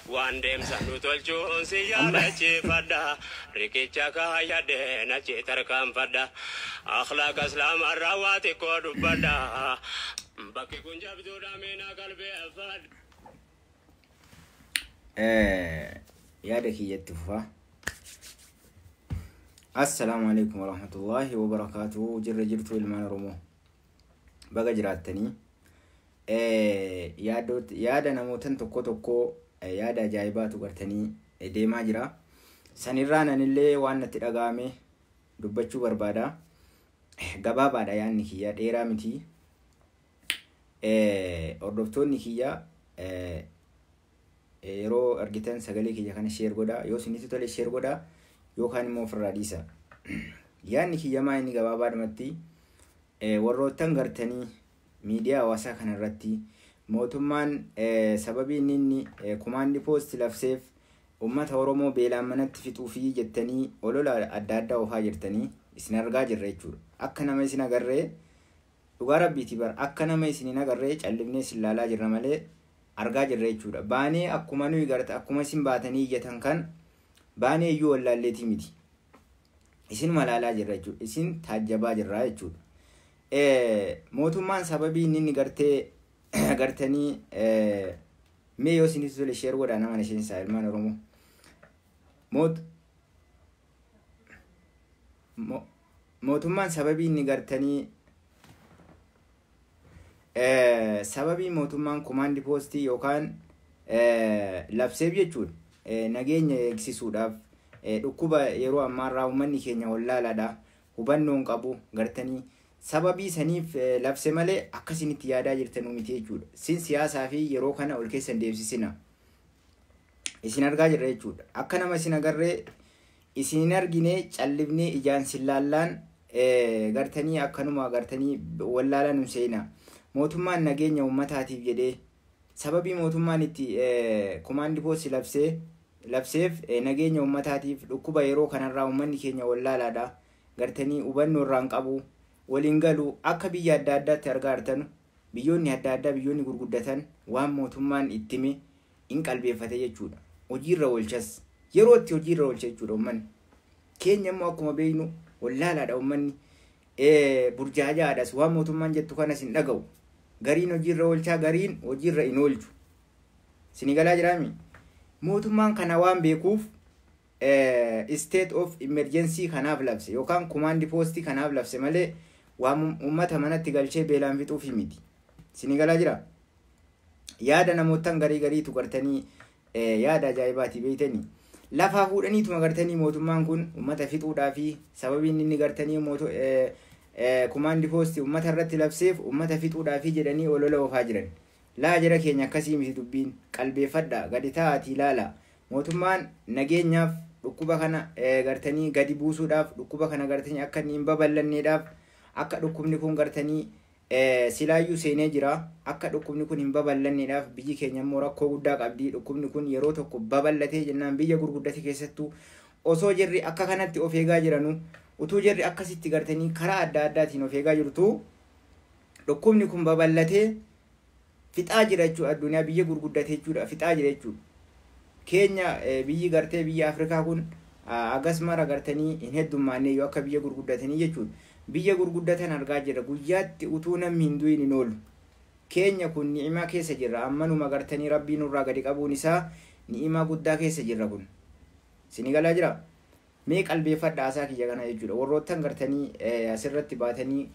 Waan deemsa nu tolchuun si Amma yaadachiifadha. Riqicha kaayyadhee nachi tarkaanfadha. Akhlaaqa islaamarraa waa xiqqoo dubbadha. Bakki kun jabduudha miina qalbeeffadha. Yaada kiyyatti fufaa. Assalaamu alaikum warahmatullaahi wabarakaatuhu. Jirra jirtu ilmaan Oromoo. Baga jiraattanii. Yaada namootan tokko tokko yaada ajaa'ibaatu gartanii deemaa jira. Sanirraan anillee waan natti dhaga'ame dubbachuu barbaada. Gabaabaadha yaadni kiyya, dheeraa miti. Hordoftoonni kiyya, yeroo argitan sagalee kiyya kana share godhaa. Yoo isinitti tole share godhaa, yookaan immoo ofirraa dhiisa. Yaadni kiyya maa inni gabaabaadhumatti, warroottan gartanii miidiyaa hawaasaa kanarratti mootummaan sababii inni command post labseef uummata Oromoo beelaan manatti fixuufii jettanii olola adda addaa oofaa jirtanii isin argaa jirra jechuudha. Akka nama isin agarree, dhugaa rabbiiti bar, akka nama isin hin agarree callifnee isin laalaa jirra malee argaa jirra jechuudha. Baanee akkuma nuyi garta akkuma isin baatanii iyyatan kan baanee iyyuu wallaalleetii miti. Isinuma laalaa jirra jechuudha. Isin taajjabaa jirra jechuudha. Mootummaan sababii inni gartee gartanii, mee yoo isinitti tole share godhaa, nama isheen ilmaan Oromoo. Mootummaan sababii inni gartanii, sababii mootummaan command post yookaan labseef jechuudha. Nageenya eegsisuudhaaf, dhukkuba yeroo ammaarraa uummanni keenya wallaalaadha. Hubannoon qabu gartanii sababii saniif labse malee akkasinitti yaadaa jirtanuu miti jechuudha. Sin siyaasaa fi yeroo kana ol keessan deemsisina. Isin argaa jirra jechuudha. Akka nama isin agarree isin hin argine callifnee ijaan sin laallaan gartanii akkanuma gartanii wallaalaa nu seena. Mootummaan nageenya uummataatiif jedhee, sababii mootummaan itti command post labseef nageenya uummataatiif, dhukkuba yeroo kanarraa uummanni keenya wallaalaadha. Gartanii hubannoo irraa hin qabu. Waliin galu akka biyya adda addaatti argaa jirtanu, biyyoonni adda addaa, biyyoonni gurguddatan waan mootummaan itti hime hin qalbeeffate jechuudha. Hojiirra oolchas. Yeroo itti hojiirra oolcha jechuudha uummanni. Keenya immoo akkuma beeknu wallaalaadha uummanni. Burjaajaadhas, waan mootummaan jettu kanas hin dhaga'u. Gariin hojiirra oolchaa, gariin hojiirra hin oolchu. Sini galaa jiraami? Mootummaan kana waan beekuuf state of emergency kanaaf labse yookaan command post kanaaf labse malee waan uummata manatti galchee beelaan fixuuf miti. Sini galaa jira? Yaada namootan garii gariitu gartanii yaada ajaa'ibaati beeytanii. Lafaa fuudhaniituma gartanii mootummaan kun uummata fixuudhaa fi sababiin inni gartanii command post uummata irratti labseef uummata fixuudhaa fi jedhanii olola oofaa jiran. Laa, jara keenya, akkasii miti dubbiin, qalbeeffadha, gadi taa'aatii ilaala. Mootummaan nageenyaaf, dhukkuba kana gartanii gadi buusuudhaaf, dhukkuba kana gartanii akka inni hin babal'anneedhaaf, akka dhukkubni kun gartanii silaayyuu seenee jira, akka dhukkubni kun hin babal'anneedhaaf. Biyyi keenya immoo rakkoo guddaa qabdi. Dhukkubni kun yeroo tokko babal'atee jennaan, biyya gurguddate keessattuu, osoo jirri akka kanatti of eegaa jiranu, utuu jirri akkasitti gartanii karaa adda addaatiin of eegaa jirtu, dhukkubni kun babal'atee fixaa jira jechuudha. Addunyaa biyya gurguddate jechuudha, fixaa jira jechuudha. Keenya biyyi gartee biyya Afrikaa kun agas mara gartanii hin heddummaanne yoo akka biyya gurguddatanii jechuudha. Biyya gurguddatan argaa jirra, guyyaatti utuu namni hin du'in hin oolu. Keenya kun ni'imaa keessa jirra, ammanuma gartanii rabbiin nurraa gadi qabuun isaa ni'imaa guddaa keessa jirra kun. Sini galaa jira? Mee qalbeeffadha haasaa kiyya kana jechuudha. Warroottan gartanii asirratti baatanii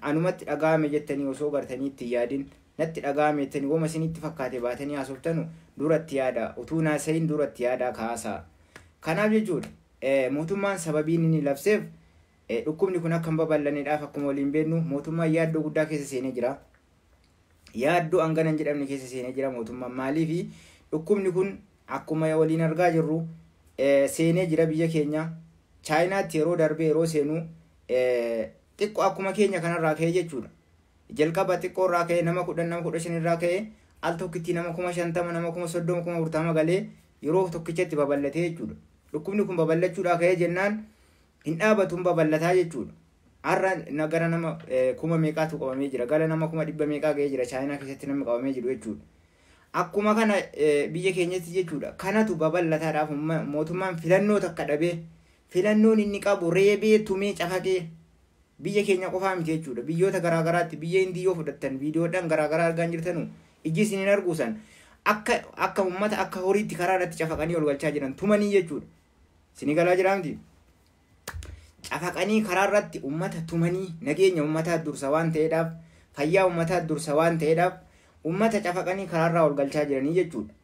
anumatti dhaga'ame jettanii, osoo gartanii itti yaadin natti dhaga'ame jettanii, wama isinitti fakkaate baatanii haasoftanu, duratti yaada, utuu naasayin duratti yaada kaasaa. Kanaaf jechuudha, mootummaan sababiin inni labseef dhukkubni kun akka hin babal'anneedhaaf. Akkuma waliin beeknu mootummaan yaaddoo guddaa keessa seenee jira. Yaaddoo hangana hin jedhamne keessa seenee jira mootummaan. Maaliifi? Dhukkubni kun akkuma waliin argaa jirru seenee jira biyya keenya. Chaayinaatti yeroo darbe yeroo seenu xiqqoo akkuma keenya kanarraa ka'e jechuudha. Jalqaba xiqqoo irraa ka'e, nama 10, nama 15 irraa ka'e, al tokkitti nama 50,000, nama 30,000, 40,000 galee yeroo tokkichatti babal'atee jechuudha. Dhukkubni kun babal'achuudhaa ka'ee jennaan hin dhaabatuun babal'ataa jechuudha. Har'a gara nama kuma meeqaatu qabamee jira. Gara nama 100,000 meeqaa ga'ee jira Chaayinaa keessatti namni qabamee jiru jechuudha. Akkuma kana biyya keenyatti jechuudha. Kanatu babal'ataadhaaf mootummaan filannoo takka dhabee filannoon inni qabu reebee tumee cafaqee biyya keenya qofaa miti jechuudha. Biyyoota garaagaraatti biyya Hindii yoo fudhattan viidiyoodhaan garaagaraa argaa jirtanu ijji isin hin arguusan akka uummata akka horiitti karaa irratti cafaqanii ol galchaa jiran tumanii jechuudha. Isinii galaa jiraa miti? Cafaqanii karaa irratti uummata tumanii nageenya uummataa dursa waan ta'eedhaaf fayyaa uummataa dursa waan ta'eedhaaf uummata cafaqanii karaarraa ol galchaa jiranii jechuudha.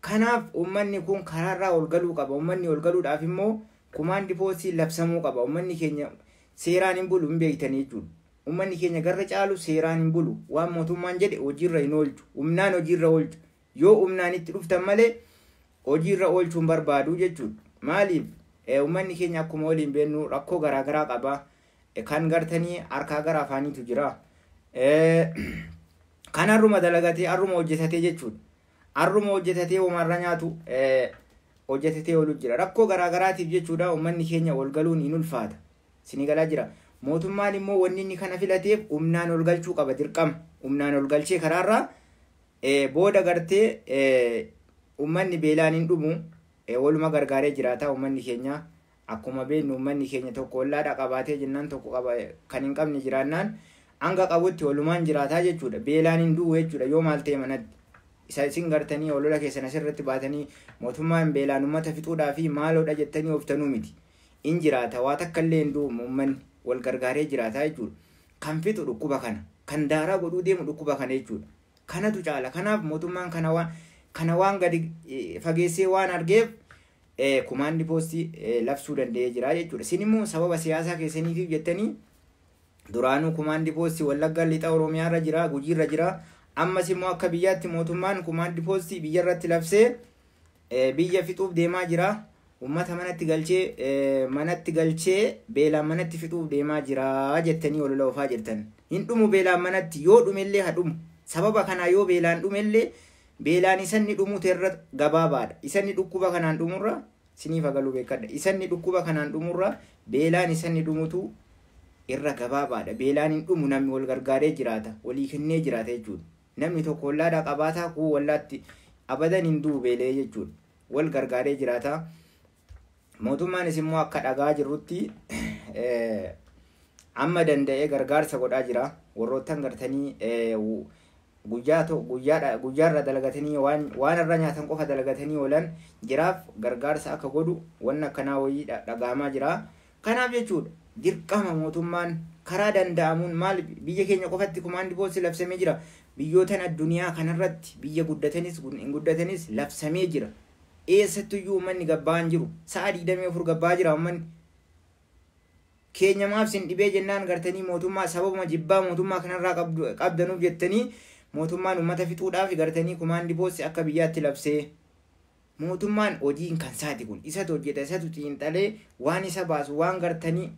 Kanaaf uummanni kun karaarraa ol galuu qaba. Uummanni ol galuudhaaf immoo kumaandi poostii labsamuu qaba. Uummanni keenya seeraan hin bulu hin beektanii jechuudha. Uummanni keenya garra caalu seeraan hin bulu. Waan mootummaan jedhe hojiirra hin oolchu. Humnaan hojiirra oolchu. Yoo humnaan itti dhuftan malee hojiirra oolchuu hin barbaadu jechuudha. Maaliif uummanni keenya akkuma waliin beeknu rakkoo garaagaraa qaba. Kan gartanii harkaa gara afaaniitu jira. Kan harruma dalagatee harruma hojjetatee jechuudha. Harruma hojjetatee homarra nyaatu hojjetatee oolu jira. Rakkoo garaagaraatiif jechuudha uummanni keenya ol galuun hin ulfaata. Isinii galaa jira. Mootummaan immoo wanni inni kana filateef humnaan ol galchuu qaba dirqama. Humnaan ol galchee karaarraa booda gartee uummanni beelaan hin dhumu waluma gargaaree jiraata uummanni keenya. Akkuma beeknu uummanni keenya tokko ollaadha qabaatee jennaan tokko qaba kan hin qabne jiraannaan hanga qabutti walumaan jiraataa jechuudha. Beelaan hin du'u jechuudha yoo maal ta'e manatti. Isa isin gartanii olola keessan asirratti baatanii mootummaan beelaan uummata fixuudhaa fi maaloodha jettanii ooftanuu miti. In jiraata waa takka illee hin du'u uummanni wal gargaaree jiraataa jechuudha. Kan fixu dhukkuba kana. Kan daaraa godhuu deemu dhukkuba kana jechuudha. Kanatu caala. Kanaaf mootummaan kana waan gadi fageessee waan argeef kumaandi poostii labsuu danda'ee jira jechuudha. Isin immoo sababa siyaasaa keessaniitiif jettanii duraanuu kumaandi poostii Wallagga lixa Oromiyaarra jira, Gujiirra jira. Ammas immoo akka biyyaatti mootummaan kumaandi poostii biyya irratti labsee biyya fixuuf deemaa jira. Uummata manatti galchee beelaan manatti fixuuf deemaa jira jettanii olola oofaa jirtan. Hin dhumu beelaan manatti yoo dhumellee haa dhumu. Sababa kanaa yoo beelaan dhumellee beelaan isanni dhumutu irra gabaabaadha. Isanni dhukkuba kanaan dhumurra siniif agaluu beekadha. Isanni dhukkuba kanaan dhumurra beelaan isanni dhumutu irra gabaabaadha. Beelaan hin dhumu namni wal gargaaree jiraata. Walii kennee jiraata jechuudha. Namni tokko wallaadhaa qabaataa kuu wallaatti abadan hin du'u beelee jechuudha. Wal gargaaree jiraata. Mootummaanis immoo akka dhagaa jirrutti amma danda'ee gargaarsa godhaa jira. Warroottan gartanii guyyaarra dalagatanii waan irra nyaatan qofa dalagatanii oolan jiraaf gargaarsa akka godhu wanna akkanaa wayii dhagaamaa jira. Kanaaf jechuudha dirqama mootummaan karaa danda'amuun maal biyya keenya qofatti kumaandi poostii labsamee jira. Biyyootan addunyaa kanarratti biyya guddatanis hin guddatanis labsamee jira. Eessattuyyuu uummanni gabbaa hin jiru. Sa'a 24 gabbaa jira uummanni. Keenya maaf sin dhibee jennaan gartanii mootummaa sababuma jibbaa mootummaa kanarraa qabdanuuf jettanii mootummaan uummata fixuudhaaf gartanii kumaandi poostii akka biyyaatti labsee. Mootummaan hojiin kan saati kun isatu hojjeta isatu xiinxalee waan isa baasu waan gartanii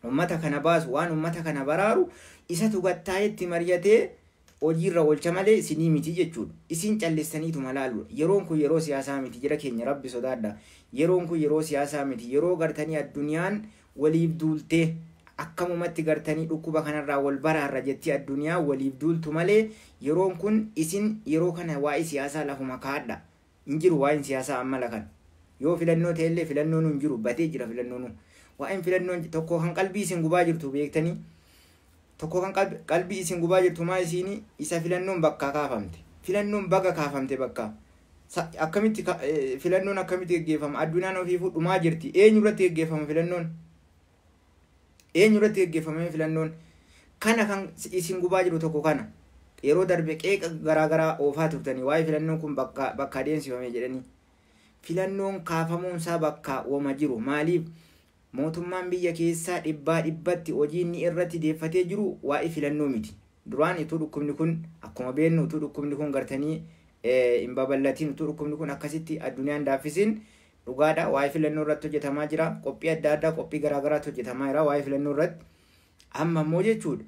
uummata kana baasu waan uummata kana baraaru isatu gattaa'etti mari'atee hojiirra oolcha malee isinii miti jechuudha. Isin callistaniituma laaluudha. Yeroon kun yeroo siyaasaa miti jira keenya rabbi sodaadha. Yeroon kun yeroo siyaasaa miti. Yeroo gartanii addunyaan waliif duultee akkamumatti gartanii dhukkuba kanarraa wal baraarra jetti addunyaa waliif duultu malee yeroon kun isin yeroo kana waa'ee siyaasaa lafuma kaadha. Hin jiru waa'een siyaasaa amma lakan. Yoo filannoo ta'ellee filannoon hin jiru batee jira filannoon. Waa'een filannoon tokko kan qalbii isin gubaa jirtu beektanii. Tokko kan qalbii isin gubaa jirtu maa isiin isa filannoon bakkaa kaafamte. Filannoon baga kaafamte bakkaa. Akkamitti filannoon akkamitti geggeeffama? Addunyaan ofiifuu dhumaa jirti. Eenyu irratti geggeeffama filannoon? Eenyu irratti geggeeffamee filannoon? Kana kan isin gubaa jiru tokko kana. Yeroo darbe qeeqa garaagaraa oofaa turtanii waa'ee filannoon kun bakka adeemsifame jedhanii. Filannoon kaafamuunsaa bakka wama jiru. Maaliif? Mootummaan biyya keessaa dhibbaa dhibbatti hojii inni irratti deeffatee jiru waa'ee filannoo miti. Duraan utuu dhukkubni kun akkuma beeknu utuu dhukkubni kun gartanii hin babal'atiin utuu dhukkubni kun akkasitti addunyaan daaffisin dhugaadha waa'ee filannoo irratti hojjetamaa jira. Qophii adda addaa qophii garaagaraatu hojjetamaa jira waa'ee filannoo irratti. Amma immoo jechuudha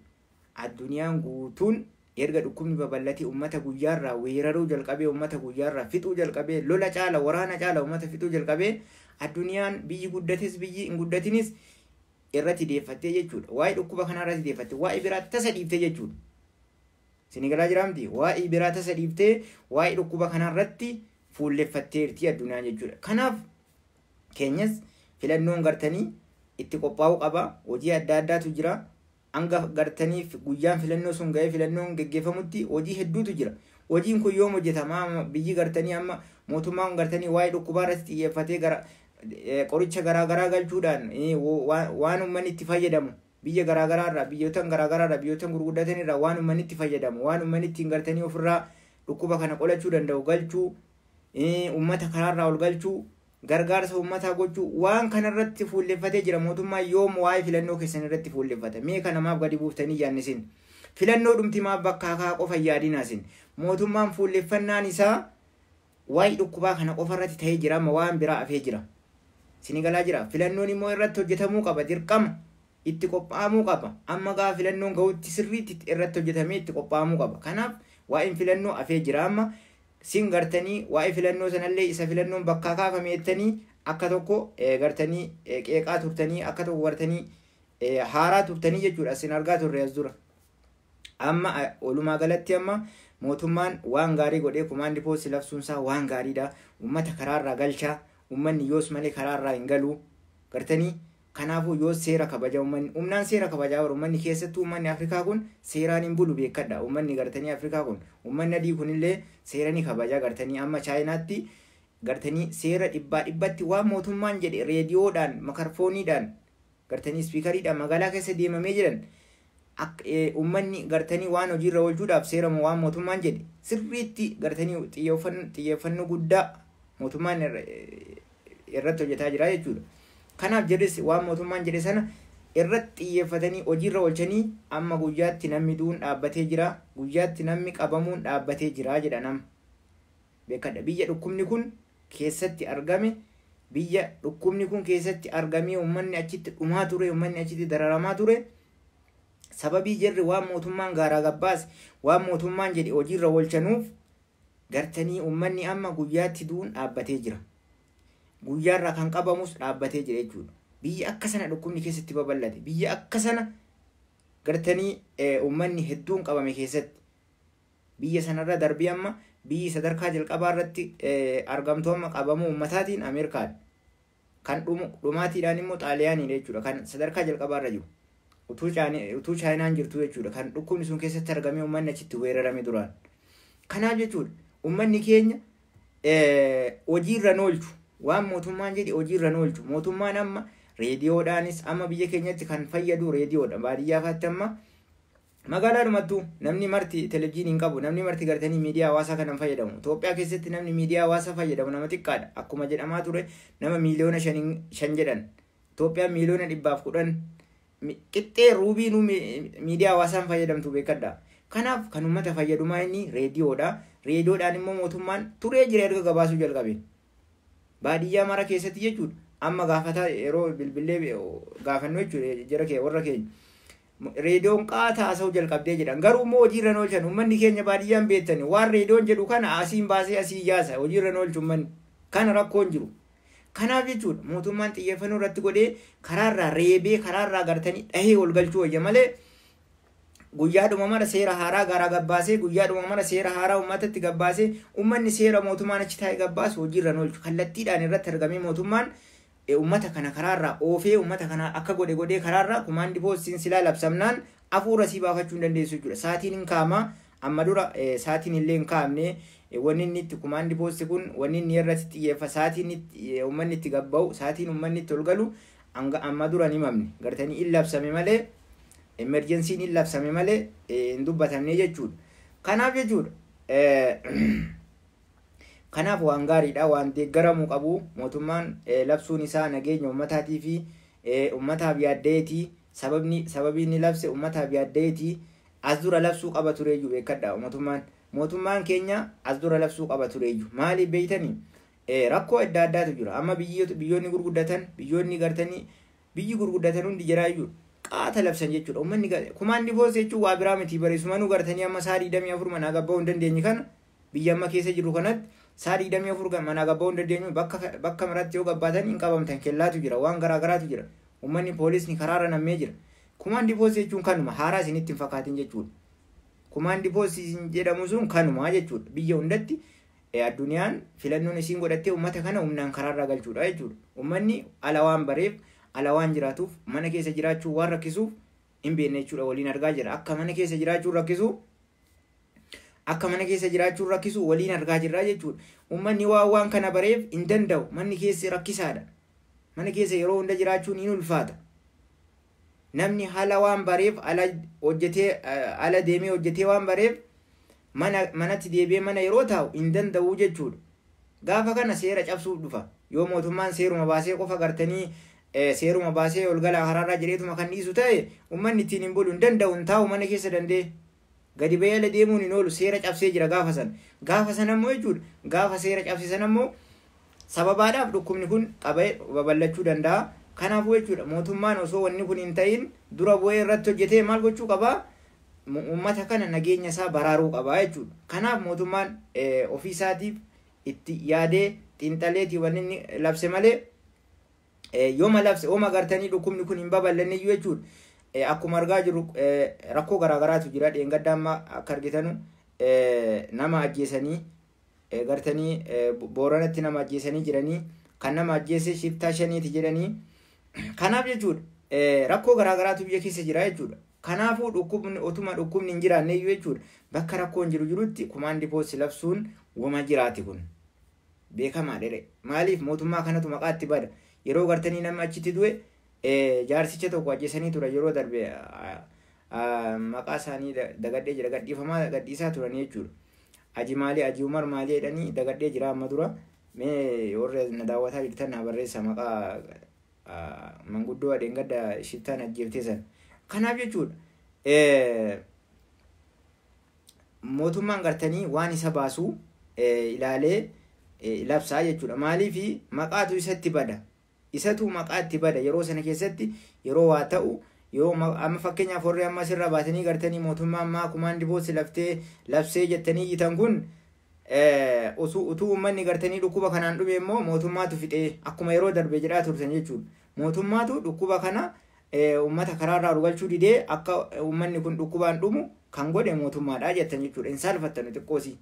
addunyaan guutuun erga dhukkubni babal'atee uummata guyyaarraa weeraruu jalqabee uummata guyyaarraa fixuu jalqabee lola caala waraana caala uummata fixuu jalqabee addunyaan biyyi guddates biyyi hin guddatinis irratti deeffattee jechuudha. Waa'ee dhukkuba kanaa irratti deeffatte waa'ee biraa tasa dhiiftee jechuudha. Isin galaa jiraamti waa'ee biraa tasa dhiiftee waa'ee dhukkuba kanarratti fuulleffatteerti addunyaan jechuudha. Kanaaf keenyas filannoon gartanii itti qophaa'uu qaba. Hojii adda addaatu jira. Hanga gartaniif guyyaan filannoo sun ga'ee filannoon geggeeffamutti hojii hedduutu jira. Hojiin kun yoom hojjetama? Biyyi gartanii amma mootummaan gartanii waa'ee dhukkubaa irratti xiyyeeffatee gara qoricha garaagaraa galchuudhaan waan uummanni itti fayyadamu biyya garaagaraa irraa, biyyoota garaagaraa irraa, biyyoota gurguddatan irraa waan uummanni itti fayyadamu, waan uummanni ittiin gartanii ofirraa dhukkuba kana qolachuu danda'u galchuu, uummata karaarraa ol galchuu, gargaarsa uummataa gochuu, waan kanarratti fuulleffatee jira mootummaan. Yoom waa'ee filannoo keessan irratti fuulleffata? Mee kana maaf gadi buuftanii yaannisin? Filannoo dhumti maaf bakka kaa qofa yaadinaasin? Mootummaan fuulleffannaan isaa waa'ee dhukkubaa kana qofa irratti ta'ee jira, amma waan biraa hafee jira. Sini galaa jira. Filannoon immoo irratti hojjetamuu qaba, dirqama itti qophaa'amuu qaba. Amma gaafa filannoon gahutti sirriitti irratti hojjetamee itti qophaa'amuu qaba. Kanaaf waa'een filannoo hafee jira amma. Sin gartanii waa'ee filannoo sanallee isa filannoon bakkaa kaafame jettanii akka tokko gartanii qeeqaa turtanii, akka tokko gartanii haaraa turtanii jechuudha. Sin argaa turre as dura. Amma walumaa galatti amma mootummaan waan gaarii godhee kumaandi poostii labsuunsaa waan gaariidha. Uummata karaarraa galchaa. Uummanni yoos malee karaarraa hin galu. Gartanii kanaafuu yoos seera kabaja uummanni. Humnaan seera kabajaa jiru uummanni, keessattuu uummanni Afrikaa kun seeraan hin bulu, beekadha. Uummanni gartanii Afrikaa kun, uummanni adii kunillee seera ni kabaja. Gartanii amma Chaayinaatti gartanii seera dhibbaa dhibbatti waan mootummaan jedhe reediyoodhaan, makarfooniidhaan, gartanii ispiikariidhaan magaalaa keessa deemamee jiran uummanni gartanii waan hojiirra oolchuudhaaf seera waan mootummaan jedhe sirriitti gartanii xiyyeeffannoo guddaa mootummaan irratti hojjetaa jira jechuudha. Kanaaf jedhes waan mootummaan jedhe sana irratti xiyyeeffatanii hojiirra oolchanii amma guyyaatti namni du'uun dhaabbatee jira, guyyaatti namni qabamuun dhaabbatee jira jedha nama. Beekadha, biyya dhukkubni kun keessatti argame, biyya dhukkubni kun keessatti argamee uummanni achitti dhumaa ture, uummanni achitti dararamaa ture. Sababii jarri waan mootummaan gaaraa gabbaase, waan mootummaan jedhe hojiirra oolchanuuf gartanii uummanni amma guyyaatti du'uun dhaabbatee jira. Guyyaarraa kan qabamus dhaabbatee jira jechuudha. Biyya akka sana dhukkubni keessatti babal'ate, biyya akka sana gartanii uummanni hedduun qabame keessatti, biyya sanarra darbii amma biyyi sadarkaa jalqabaa irratti argamtu amma qabamuu uummataatiin Ameerikaadha. Kan dhumaatiidhaan immoo Xaaliyaaniidha jechuudha. Kan sadarkaa jalqabaa irra jiru. Utuu Chaayinaan jirtu jechuudha. Kan dhukkubni sun keessatti argamee uummanni achitti weerarame duraan. Kanaaf jechuudha uummanni keenya hojiirra oolchu, waan mootummaan jedhe hojiirra oolchu. Mootummaan amma reediyoodhaanis, amma biyya keenyatti kan fayyadu reediyoodha. Baadiyyaa faatti amma magaalaadhumattuu namni marti televizyiinii hin qabu, namni marti gartanii miidiyaa hawaasaa kana hin fayyadamu. Itoophiyaa keessatti namni miidiyaa hawaasaa fayyadamu nama xiqqaadha. Akkuma jedhamaa ture nama 5 miiliyoona jedhan. Itoophiyaan 110 miiliyoona qixxee ruubiinuu miidiyaa hawaasaan fayyadamtu, beekadha. Kanaaf kan uummata fayyadumaa inni reediyoodha. Reediyoodhaan immoo mootummaan turee jira erga gabaasuu jalqabe. Baadiyyaa mara keessatti jechuudha. Amma gaafataa yeroo bilbilee gaafannu jechuudha jara kee warra keenya. Reediyoon qaata haasa'uu jalqabdee jedhan, garuu immoo hojiirra hin oolchan. Uummanni keenya baadiyyaan beektani waan reediyoon jedhu kana asiin baasee asii yaasa, hojiirra hin oolchu uummanni. Kana rakkoon jiru. Kanaaf jechuudha mootummaan xiyyeeffannoo irratti godhee karaarraa reebee, karaarraa gartanii dhahee ol galchuu wayya malee, guyyaadhuma mara seera haaraa garaa gabbaasee, guyyaadhuma mara seera haaraa uummatatti gabbaasee, uummanni seera mootummaan achi taa'ee gabbaasu hojiirra hin oolchu. Kallattiidhaan irratti argamee mootummaan uummata kana karaarraa oofee, uummata kana akka godhe godhee karaarraa kumaandi poostiin silaa labsamnaan hafuura sii baafachuu hin dandeessu jechuudha. Saatiin hin kaa'ama. Amma dura saatiin illee hin kaa'amne. Wanni inni itti kumaandi poosti kun wanni inni irratti xiyyeeffa, saatiin uummanni itti gabba'u, saatiin uummanni itti ol galu hanga amma dura hin himamne. Gartanii hin labsame malee, emerjencyn hin labsame malee hin dubbatamne jechuudha. Kanaaf jechuudha. Kanaaf waan gaariidha, waan deeggaramuu qabu. Mootummaan labsuun isaa nageenya uummataatii fi uummataaf yaaddeetii. Sababni sababii inni labse uummataaf yaaddeetii. As dura labsuu qaba tureeyyuu, beekadha. Mootummaan keenya as dura labsuu qaba tureeyyuu. Maaliif beeytanii? Rakkoo adda addaatu jira. Amma biyyoonni gurguddatan, biyyoonni gartanii biyyi gurguddatan hundi jiraayyuu qaata labsan jechuudha. Uummanni kumaandi poostii jechuun waa biraa miti, bareessumanuu gartanii amma sa'a 24 manaa gabba'uu hin dandeenye. Kana biyya amma keessa jiru kanatti sa'a 24 manaa gabba'uu hin dandeenyu. Bakka maratti yoo gabbaatan hin qabamtan, kellaatu jira, waan garaa garaatu jira. Uummanni poolisni karaarra nammee jira. Kumaandi poostii jechuun kanuma, haaraa isinitti hin fakkaatin jechuudha. Kumaandi poostii jedhamu sun kanumaa jechuudha. Biyya hundatti addunyaan filannoon isiin godhattee uummata kana humnaan karaarraa galchuudha jechuudha. Uummanni ala waan bareef, ala waan jiraatuuf, mana keessa jiraachuu waan rakkisuuf hin beekne jechuudha. Waliin argaa jira. Akka mana keessa jiraachuun rakkisu, akka mana keessa jiraachuun rakkisu waliin argaa jirra jechuudha. Uummanni waan kana bareef hin danda'u. Manni keessi rakkisaadha. Mana keessa yeroo hunda jiraachuun hin ulfaata. Namni haala waan bareef, ala hojjetee, ala deemee hojjetee waan bareef, manatti deebi'ee mana yeroo taa'u hin danda'u jechuudha. Gaafa kana seera cabsuuf dhufa. Yoo mootummaan seeruma baasee qofa gartanii seeruma baasee ol galaa karaarraa jedheetuma kan dhiisu ta'e, uummanni ittiin hin bulu, hin danda'u, hin taa'u mana keessa danda'e. Gadi bahee ala deemuun hin oolu, seera cabsee jira gaafa sana. Gaafa sana immoo jechuudha, gaafa seera cabse sana immoo sababaadhaaf dhukkubni kun qabee babal'achuu danda'a. Kanaafuu jechuudha, mootummaan osoo wanni kun hin ta'in dura bu'ee irratti hojjetee maal gochuu qabaa? Uummata kana nageenya isaa baraaruu qabaa jechuudha. Kanaaf mootummaan ofii isaatiif itti yaadee xiinxaleetii wanni inni labse malee, yooma labse ooma gartanii dhukkubni kun hin babal'anne iyyuu jechuudha. Akkuma argaa jirru rakkoo garaagaraatu jira. Dheengadda amma akka argitanu nama ajjeesanii gartanii Booranatti nama ajjeesanii jiranii, kan nama ajjeese shiftaa shaniiti jedhanii. Kanaaf jechuudha, rakkoo garaagaraatu biyya keessa jira jechuudha. Kanaafuu dhukkubni otuma dhukkubni hin jiraanne iyyuu jechuudha, bakka rakkoon jiru jirutti kumaandi poosti labsuun wama jiraati, kun beekamaa dhere. Maaliif mootummaa kanatu maqaatti bada? Yeroo gartanii nama achitti du'e, jaarsicha tokko ajjeesanii ture yeroo darbe, maqaa isaanii dagadhee jira, gadhiifamaa gadhiisaa turanii jechuudha. Aji maalii, Aji Umar maalii jedhanii, dagadhee jira amma dura. Mee warra na daawwataa jirtan na barreessa maqaa manguddoo dheengadda shiftaan ajjeeftee sana. Kanaaf jechuudha, mootummaan gartanii waan isa baasuu ilaalee labsaa jechuudha. Maaliif maqaatu isatti bada? Isatu maqaa itti bada yeroo sana keessatti, yeroo waa ta'u. Yoo amma fakkeenyaaf warri amma asirra baatanii gartanii mootummaa ammaa kumaandi poosti laftee labsee jettanii iyyitan kun, utuu uummanni gartanii dhukkuba kanaan dhume immoo mootummaatu fixee akkuma yeroo darbe jedhaa turtan jechuudha. Mootummaatu dhukkuba kana uummata karaarraa galchuu didee akka uummanni kun dhukkubaan dhumu kan godhe mootummaadha jettan jechuudha. Hin saalfattanu xiqqoosii.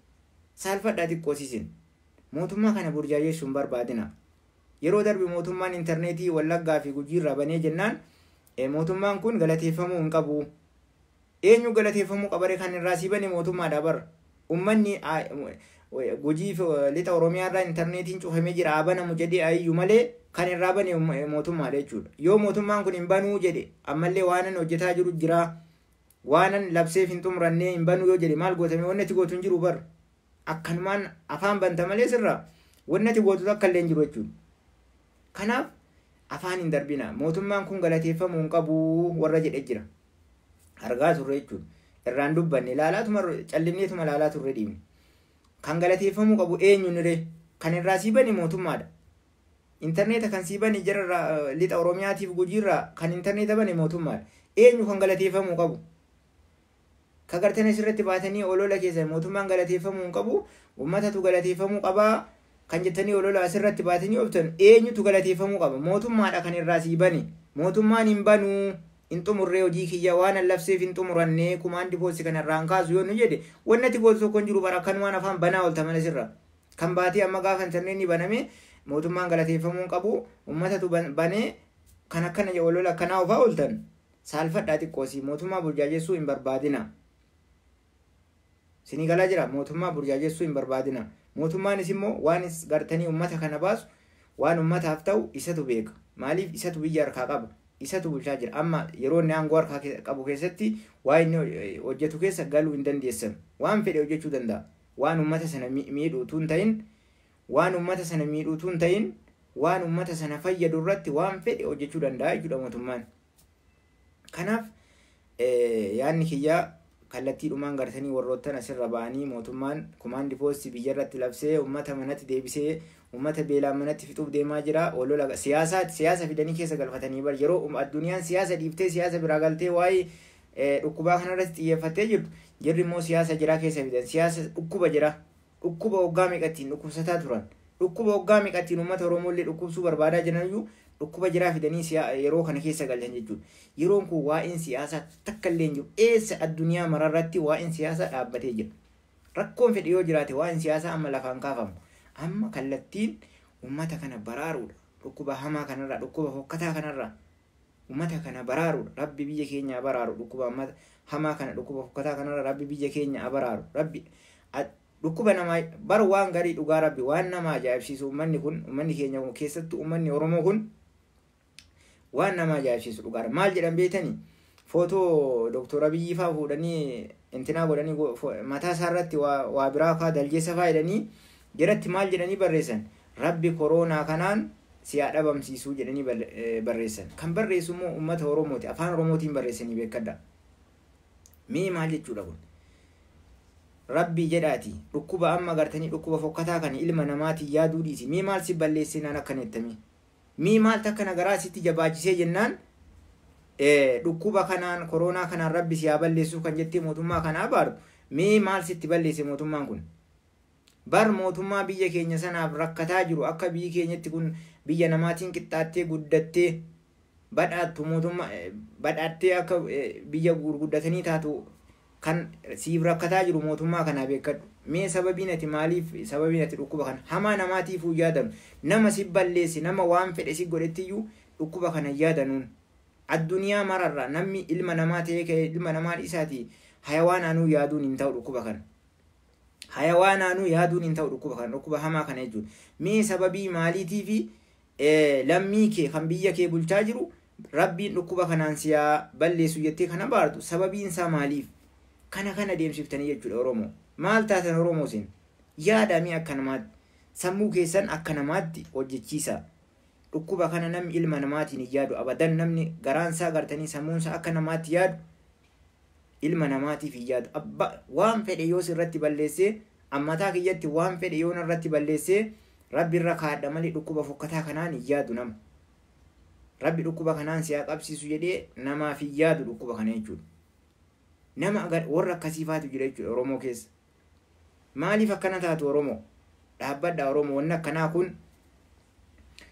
Saalfadhaa xiqqoosiisin. Mootummaa kana burjaajessuun hin barbaadina. Yeroo darbe mootummaan intarneetii Wallaggaa fi Gujiirraa banee jennaan mootummaan kun galateeffamuu hin qabu. Eenyu galateeffamuu qabare? Kan irraa sii bane mootummaadha bara. Uummanni Gujii fi lixa Oromiyaa irraa intarneetiin cufamee jira haa banamu jedhee ayyuu malee, kan irraa bane mootummaadha jechuudha. Yoo mootummaan kun hin banuu jedhe, ammallee waanan hojjetaa jiru jira. Waanan labseef hin xumurannee hin banuu yoo jedhe maal gootame? Wanni ati gootu hin jiru bar. Akkanumaan afaan banta malee sirraa wanni ati gootu takka illee hin jiru jechuudha. Kanaaf afaan hin darbina. Mootummaan kun galateeffamuu hin qabu warra jedhe jira. Argaa turre jechuudha. Irraan dubbanne, ilaalaatuma callinneetuma ilaalaa turre dhiibne. Kan galateeffamuu qabu eenyu ree? Kan irraa sii bane mootummaadha. Intarneeta kan sii bane jararraa lixa Oromiyaatiif Gujiirraa kan intarneeta bane mootummaadha. Eenyu kan galateeffamuu qabu? Ka gartanii asirratti baatanii olola keessa mootummaan galateeffamuu hin qabu, uummatatu galateeffamuu qabaa kan jettanii olola asirratti baatanii ooftan, eenyutu galateeffamuu qaba? Mootummaadha kan irraa sii bane. Mootummaan hin banuu, hin xumurree hojii kiyya, waan an labseef hin xumurannee, kumaandi poosti kana irraa hin kaasu yoo nu jedhe, wanni ati gootu tokko hin jiru bara. Akkanumaan afaan banaa oolta mana sirra. Kan baatee amma gaafa intarneetni baname mootummaan galateeffamuu hin qabu, uummatatu banee kan akkana olola akkanaa ofaa ooltan, saalfadhaa xiqqoosii, mootummaa burjaajessuu hin barbaadina. Sinii galaa jira? Mootummaa burjaajessuu hin barbaadina. Mootummaanis immoo waan gartanii uummata kana baasu, waan uummataaf ta'u isatu beeka. Maaliif isatu biyya harkaa qaba. Isatu bulchaa jira. Amma yeroo inni aangoo harkaa qabu keessatti waa inni hojjetu keessa galuu hin dandeessan. Waan fedhe hojjechuu danda'a. Waan uummata sana miidhu utuu hin ta'in, waan uummata sana miidhu utuu hin ta'in, waan uummata sana fayyadu irratti waan fedhe hojjechuu danda'a jechuudha mootummaan. Kanaaf yaadni kiyyaa kallattiidhumaan gartanii warroottan asirra ba'anii mootummaan kumaandi poostii biyya irratti labsee uummata manatti deebisee uummata beelaan manatti fixuuf deemaa jira. Olola siyaasaa siyaasa fidanii keessa galfatanii bar, yeroo addunyaan siyaasa dhiiftee siyaasa biraa galtee waa'ee dhukkubaa kanarratti xiyyeeffattee jirtu, jirri immoo siyaasa jiraa keessa fidan. Siyaasa dhukkuba jira, dhukkuba waggaa meeqattiin dhukkubsataa turan. Dhukkuba waggaa meeqattiin uummata Oromoo illee dhukkubsuu barbaadaa jiraniyyuu dhukkuba jiraa fidanii yeroo kana keessa galchan jechuudha. Yeroon kun waa'een siyaasaa takka illee hin jiru. Eessa addunyaa mararratti waa'een siyaasaa dhaabbatee jira. Rakkoon fedhe yoo jiraate waa'een siyaasaa amma lafaan kaafamu. Amma kallattiin uummata kana baraaruudha. Dhukkuba hamaa kanarraa, dhukkuba fokkataa kanarraa uummata kana baraaruudha. Rabbi biyya keenya baraaru dhukkuba hamaa kana, dhukkuba fokkataa kanarraa Rabbi biyya keenya baraaru. Rabbi dhukkuba namaa bar waan garii dhugaa Rabbi waan nama ajaa'ibsiisu uummanni kun, uummanni keenya kun, keessattuu uummanni Oromoo kun waan nama ajaa'ibsiisu dhugaadha. Maal jedhan beektanii? Footoo Dooktor Abiyyi fa'aa fuudhanii intinaa godhanii mataa isaa irratti waa biraa fa'aa daljeessa fa'aa jedhanii jalatti maal jedhanii barreessan? Rabbi koronaa kanaan si haa dhabamsiisuu jedhanii barreessan. Kan barreessu immoo uummata Oromooti. Afaan Oromootiin barreessanii beekadha. Mee maal jechuudha kun? Rabbi jedhaati dhukkuba amma gartanii dhukkuba fokkataa kana ilma namaatiin yaaduu dhiisi. Mee maal si balleessinaan akkana jettanii? Mee maal takka nagaraa sitti jabaachisee jennaan dhukkuba kanaan koronaa kanaan Rabbi si haa balleessuu kan jettee mootummaa kana abaaru, mee maal sitti balleesse mootummaan kun? Bar mootummaa biyya keenya sanaaf rakkataa jiru, akka biyyi keenyatti kun biyya namaatiin qixxaattee guddattee badhaattu, mootummaa badhaattee akka biyya gurguddatanii taatu kan siif rakkataa jiru mootummaa kanaa beekadhu. Mee sababiin ati maaliif, sababiin ati dhukkuba kana hamaa namaatiif yaadanu, nama si balleessi, nama waan fedhe si godhettiyyuu dhukkuba kana yaadanuun addunyaa mararra namni ilma namaa ta'ee ka'ee ilma namaa dhiisaati hayawaanaanuu yaaduun hin ta'u dhukkuba kana. Hayawaanaanuu yaaduun hin ta'u dhukkuba kana, dhukkuba hamaa kana jechuudha. Mee sababii maaliitii fi lammii kee kan biyya kee bulchaa jiru Rabbiin dhukkuba kanaan si haa balleessu jettee kana baartu, sababiin isaa maaliif? Kana kana deemsiftanii jechuudha Oromoo. Maal taatan Oromoo isin? Yaadamii akka namaatti. Sammuu keessan akka namaatti hojjechiisa. Dhukkuba kana namni ilma namaatiin hin yaadu abadan. Namni garaansaa gartanii sammuunsaa akka namaatti yaadu ilma namaatiif hin yaadu. Abba waan fedhe yoo sirratti balleessee, ammataa kiyyatti waan fedhe yoo narratti balleessee, Rabbi irra kaadha malee dhukkuba fokkataa kanaan hin yaadu nama. Rabbi dhukkuba kanaan si haa qabsiisu jedhee namaaf hin yaadu dhukkuba kana jechuudha. Nama warra akkasiifaatu jira jechuudha Oromoo keessa. Maaliif akkana taatu Oromoo? Dhaabbadha Oromoo, wanni akkanaa kun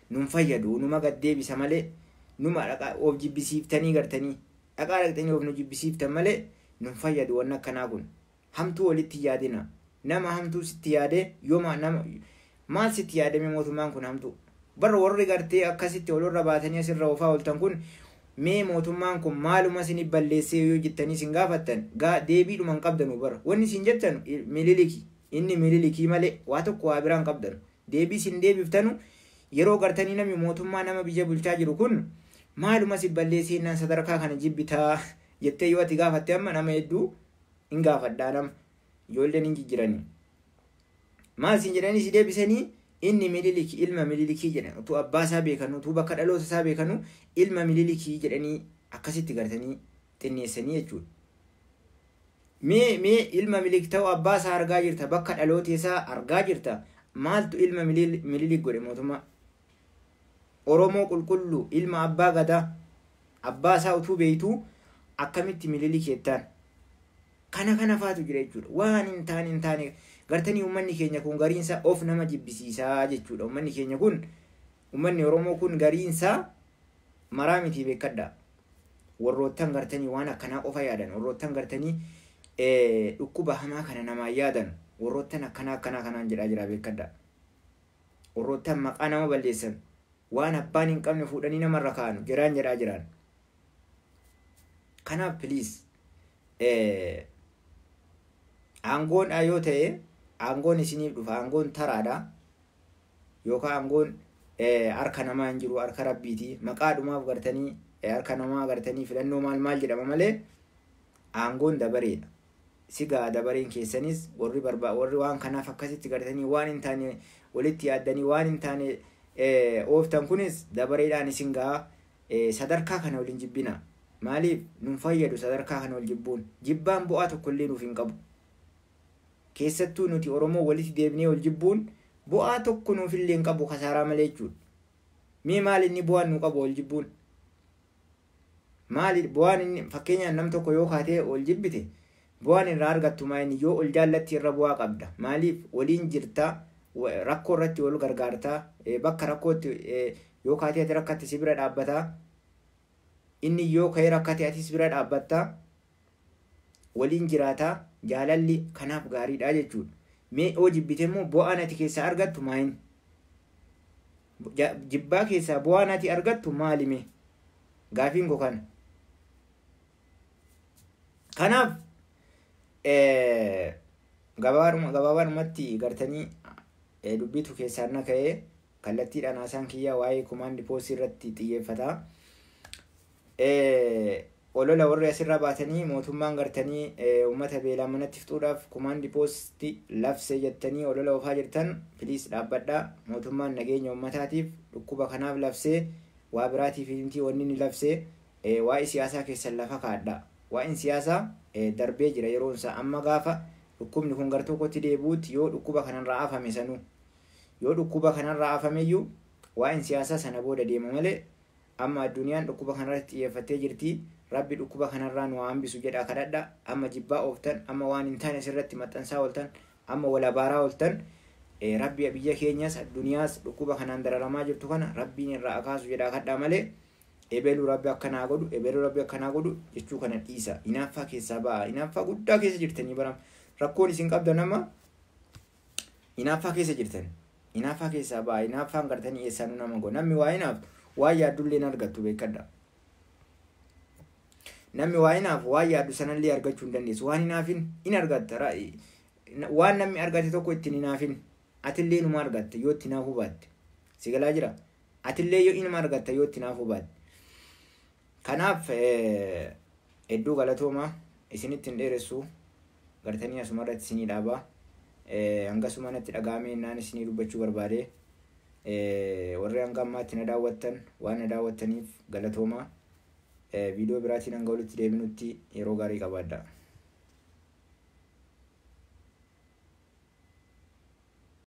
nun fayyadu, numa gaddeebisa malee, numa dhaqaa of jibbisiiftanii gartanii dhaqaa dhaqxanii of nu jibbisiiftan malee nun fayyadu wanni akkanaa kun. Hamtuu walitti yaadina. Nama hamtuu sitti yaadee yooma nama maal sitti yaadame mootummaan kun hamtuu? Barra warri gartee akkasitti walirra baatanii asirra oofaa ooltan kun, mee mootummaan kun maaluma isin balleessee yoo jettanii isin gaafattan deebiidhuma hin qabdanu bara. Wanni isin jettan Mililiki, inni Mililikii malee waa tokko waa biraan qabdanu. Deebii isin deebiftanu yeroo gartanii namni mootummaa nama biyya bulchaa jiru kun maaluma si balleessee innaan sadarkaa kana jibbitaa jettee yoo ati gaafatte, amma nama hedduu hin gaafadhaa, nama ijoolleen hin jijjiiranii. Maal isin jedhanii si deebisanii? Inni Mililikii, ilma Mililikii jedhan. Utuu abbaa isaa beekanu, utuu bakka dhaloota isaa beekanu, ilma Mililikii jedhanii akkasitti gartanii xinneessanii jechuudha. Mee ilma Mililik ta'uu abbaa isaa argaa jirta, bakka dhaloota isaa argaa jirta, maaltu ilma Mililik godhe mootummaa? Oromoo qulqulluu ilma abbaa gadaa abbaa isaa utuu beeytuu akkamitti Mililik jettaan? Kana kana faatu jira jechuudha. Waan hin taane hin taane gartanii uummanni keenya kun gariinsa of nama jibbisiisaa jechuudha. Uummanni keenya kun, uummanni Oromoo kun gariinsa maraa miti beekadha. Warroottan gartanii waan akkanaa qofa yaadan, warroottan gartanii dhukkuba hamaa kana namaa yaadan, warroottan akkanaa akkanaa kanaan jedhaa jira beekadha. Warroottan maqaa nama balleessan, waan abbaan hin qabne fuudhanii namarra kaa'an jiraan jedhaa jiraan. Kanaaf please, aangoon yoo ta'e aangoon isiniif dhufa, aangoon taraadha yookaan aangoon harka namaa hin jiru, harka Rabbiiti. Maqaadhumaaf gartanii harka namaa gartanii filannoo maal maal jedhama malee aangoon dabareedha. Sigaa dabareen keessanis warri barbaa warri waan kanaaf akkasitti gartanii waan hin taane walitti yaaddanii waan hin taane ooftan kunis dabareedhaan isin gahaa. Sadarkaa kana waliin jibbina. Maaliif nun fayyadu sadarkaa kana wal jibbuun? Jibbaan bu'aa tokkollee nuuf hin qabu. Keessattuu nuti Oromoo walitti deebinee wal jibbuun bu'aa tokko nuuf illee hin qabu, kasaaraa malee jechuudha. Mee maal inni bu'aan nu qabu wal jibbuun? Maali bu'aan inni? Fakkeenyaaf nam tokko yoo kaatee wal jibbite bu'aan irraa argattu maa inni? Yoo ol jaallatti irra bu'aa qabda. Maaliif? Waliin jirta. Rakkoo irratti wal gargaartaa. Bakka rakkootti yoo kaatee ati rakkatte si bira dhaabbataa. Inni yoo ka'ee rakkate atis bira dhaabbattaa. Waliin jiraataa. Jaalalli kanaaf gaariidha jechuudha. Mee yoo jibbite immoo bu'aan ati keessaa argattu maayin? Jibbaa keessaa bu'aan ati argattu maali mee? Gaafiin koo kana. Kanaaf gabaabaadhumatti gartanii dubbitu keessaan na ka'ee kallattiidhaan haasaan kiyyaa waa'ee komaandi poostii irratti xiyyeeffata. Olola warri asirraa baatanii mootummaan gartanii uummata beelaa manatti fixuudhaaf komaandi poostii labse jettanii olola oofaa jirtan, please dhaabbadhaa. Mootummaan nageenya uummataatiif dhukkuba kanaaf labsee, waa biraatiif miti wanni inni labsee. Waa'ee siyaasaa keessan lafa kaadhaa. Waa'een siyaasaa darbee jira yeroon isaa. Amma gaafa dhukkubni kun gar tokkotti deebi'utti, yoo dhukkuba kanarraa afame sanuu, yoo dhukkuba kanarraa afameyyuu, waa'een siyaasaa sana booda deema malee amma addunyaan dhukkuba kanarratti xiyyeeffattee jirti. Rabbi dhukkuba kanarraa nu haa hambisu jedhaa kadhadha. Amma jibbaa ooftan, amma waan hin taane sirratti maxxansaa ooltan, amma wal abaaraa ooltan. Rabbi biyya keenyas addunyaas dhukkuba kanaan dararamaa jirtu kana Rabbiin irraa akaasu jedhaa kadhaa malee ebeluu Rabbi akkanaa godhu, ebeluu Rabbi akkanaa godhu jechuu kana dhiisa. Hinaaffaa keessaa ba'a. Hinaaffaa guddaa keessa jirtanii baram. Rakkoon isin qabdan amma hinaaffaa keessa jirtan. Hinaaffaa keessaa ba'a. Hinaaffaan gartanii eessaanuu nama godhu. Namni waa hinaaftu waan yaaddullee hin argattu, beekadha. Namni waa hinaafu waan yaaddu sanallee argachuu hin dandeessu. Waan hinaafin hin argatta. Waan namni argate tokko ittiin hinaafin. Atillee inuma argatta yoo itti hinaafuu baatte. Si galaa jira. Atillee yoo inuma argatta yoo itti hinaafuu baatte. Kanaaf hedduu galatooma, isinitti hin dheeressu, gartanii asumarratti isinii dhaabaa. Hangasuma natti dhaga'amee naan isinii dubbachuu barbaade. Warri hanga ammaatti na daawwattan waan na daawwattaniif galatooma. Viidiyoo biraatiin hanga walitti deebinutti yeroo gaarii qabaadha.